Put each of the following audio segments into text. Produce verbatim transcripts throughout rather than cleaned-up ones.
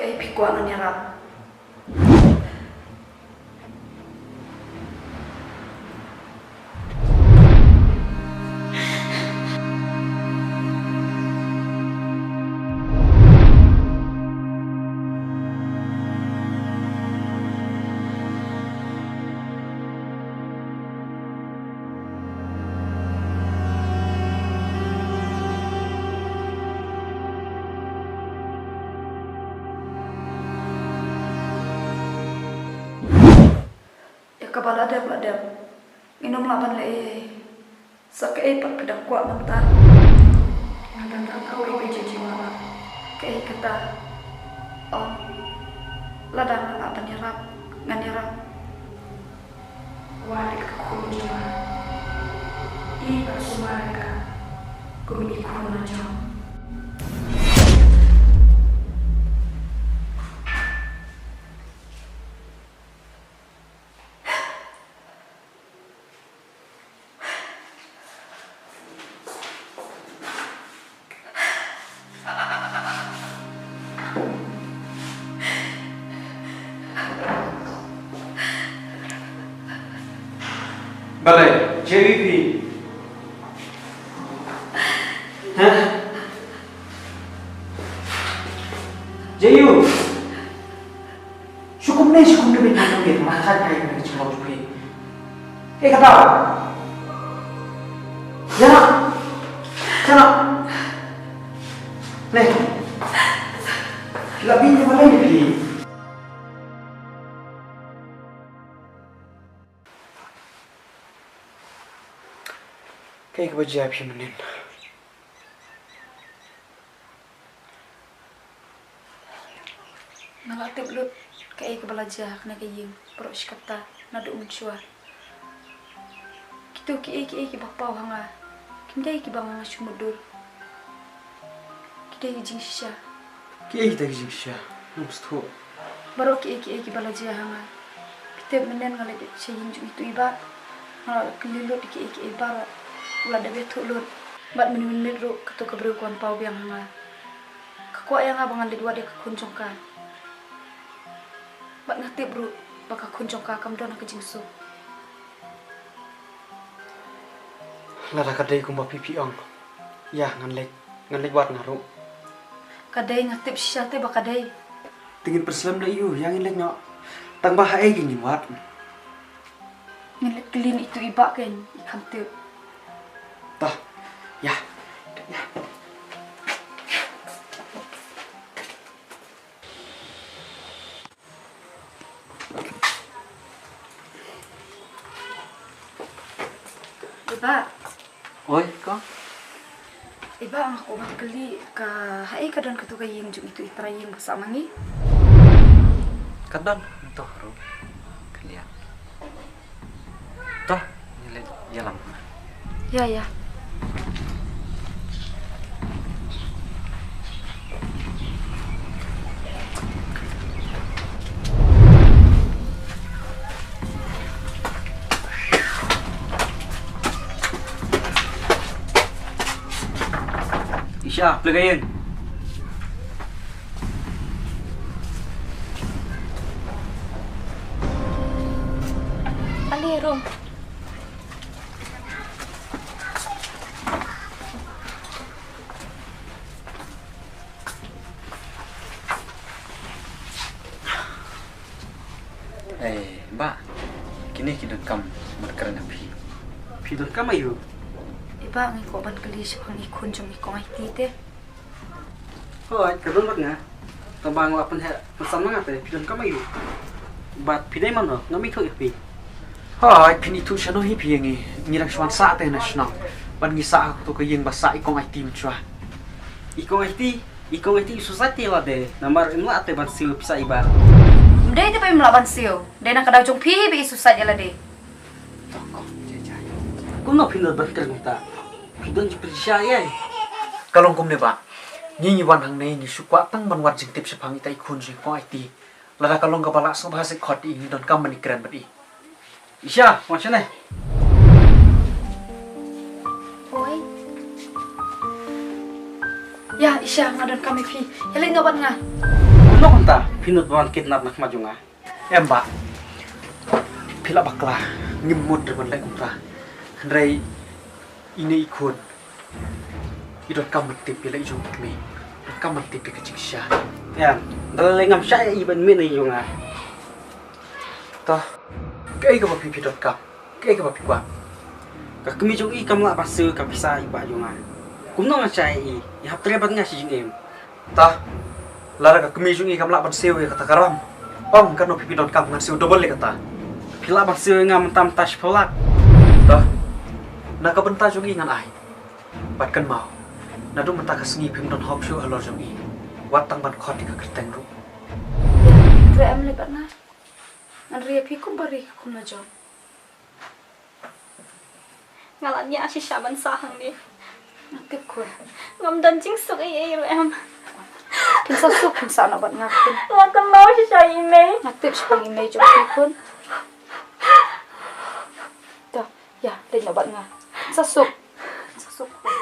Kaei phi kwah ngan ïarap? Ïa kaba la dep la dep, ngin ym lah ban leh ei ei. Sa kaei pat phi dang kwah mynta? Nga dang dang kawei ka jingkyrpad. Kaei kata? Ong, lada nga lah ban ïarap, ngan ïarap. Wad ïa ka khun jong nga. Ïeit bad sumar ïa ka kum i khun la jong. Balei, J V P? Hah? J U? Shu kumne, shu kumne beit, kumne beit, ma khat kai kumne ka jinglong jong phi. Kaei kata? Ïa na. Ïa na. Ne. La bit ne balei ne phi? Kaei kaba jia phi mynnin? Nga la tip lut kaei kaba la jia ha kane ka ïing baroh shi katta naduh mynshuwa. Kito kiei kiei kiba paw ha nga kim dei kiba nga nga shu mutdur. Ki dei ki jingshisha. Kiei kita ki jingshisha? Ym sngewthuh. Baroh kiei kiei kiba la jia ha nga. Phi tip mynnin nga leit sha ïing jong itu i bah. Nga la kylli lut ïa kiei kiei baroh. U la dep ïathuh lut. Bad mynne mynmiet ruh kato ka briew ka wan paw biang ha nga. Ka kwah ïa nga ba ngan leit wad ïa ka khun jong ka. Bad nga tip ruh ba ka khun jong ka kam don ha ka jingsuk. Lada ka dei kumba phi phi ong, ïa ngan leit, ngan leit wad nga ruh. Ka dei, nga tip shisha te ba ka dei. Te ngin pynslem da ïu, ïa ngin leit noh. Tang ba haei ngin wad? Ngin leit kylli ïa itu i bah kein, i kham tip. Toh, ïa, ïa. I bah. Oi, kong. I bah, nga kwah ban kylli, ka haei ka don kato ka ïing jong itu i trai ïing ba sah ma ngi? Ka don, to ruh. Kylli ïa. To, ngi leit ïalam. Ïa, ïa. Isha, plie ka ïing. Ale, Rom. Eh, bah, kine ki donkam ban kren ha phi. Phi donkam aïu? Eh, bah, nga kwah ban kylli shaphang i khun jong i kong Aiti te. Hooid, ka don bad nga. Tang ba nga la pynheh pynsan ma nga te, phi donkam aïu? Bad phi dei mano, ngam ithuh ïa phi. Hooid, phin ithuh shano hi phi ïa ngi, ngi dang shu wan sah te na shnong. Bad ngi sah ha kato ka ïing ba sah i kong Aiti mynshuwa. I kong Aiti, i kong Aiti i suicide te lade, namar im lah te ban siew pisa i bah. Ym dei te ba im lah ban siew, dei na ka daw jong phi hi ba i suicide ïa lade. Kumno phin don ban kren kumta? Phi don jingpyrshah ïa i. Ka long kumne bah. Ngi ngi wan hangne ngi shu kwah tang ban wad jingtip shaphang ita i khun jong i kong Aiti. Lada ka long kaba lah sngewbha seh khot i, ngi donkam ban ïakren bad i. Isha, wan shane. Oi. Ïa, Isha, nga donkam ïa phi. Ïa leit noh bad nga. Kumno kumta phi nud ban kidnap na khmat jong nga? Em bah. Phi la bakla, ngim mut ban leh kumta. Hynrei ine i khun i donkam ban tip ïa la i jong i kmie. Donkam ban tip ïa ka jingshisha. Em, da lei ngam shah ïa i ban mih na i jong nga. To, kaei kaba phi phi donkam? Kaei kaba phi kwah? Ka kmie jong i kam lah ban siew ka pisa i bah jong nga. Kumno ngan shah ïa i? I hap trei bad nga shi jingim. Ta, lada ka kmie jong i kam lah ban siew ïa kata ka ram, ong katno phi phi donkam, ngan siew double ïa kata. Phi lah ban siew ïa nga mynta mynta shiphew lak. Ta, na ka bynta jong i ngan ai. Bad kynmaw, naduh mynta ka sngi phim don hok shuh halor jong i. Wat tang ban khot ïa ka kyrteng ruh. Re em le bad nga. Ngan ri ïa phi kumba ri ka khun la jong. Nga la ñiah shisha ban sah hangne. Nga tip khun. Ngam don jingsuk ei ei ruh em. Phin sa suk, phin sah noh bad nga khun. Nga kynmaw shisha ïa i mei. Nga tip shaphang i mei jong phi khun. To, ïa, leit noh bad nga. Phin sa suk. Phin sa suk khun.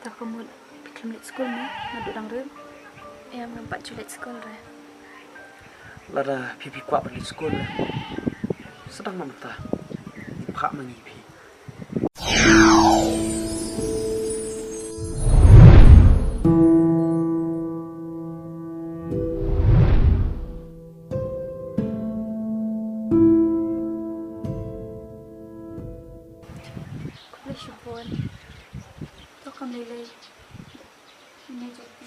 To ka mut phi khlem leit skul ne, naduh dang rit? Em, ngam pat ju leit skul re. Lada phi phi kwah ban leit skul re, sa dang mynta. Phah ma ngi phi. Khublei shibun. To kam lei lei. Ine jong phi.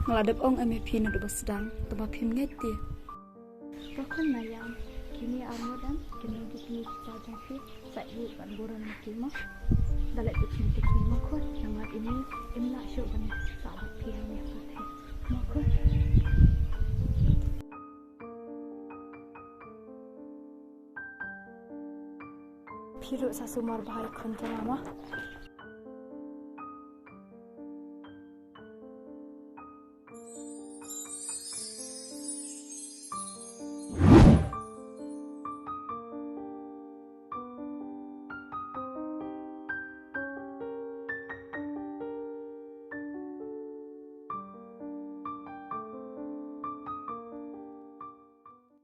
Nga la dep ong em ïa phi naduh ba sdang, tangba phim ngeit te. Tokon na ïam, kine arngut em kin long ki kmie ki kpa jong phi, sa ïoh ban burom ïa ki mo. Da leh bit ki kmie mo khun, namar ine im lah shuh ban sah bad phi hangne ha pyrthei mo khun. Phi ruh sa sumar bha ïa khun jong nga mo.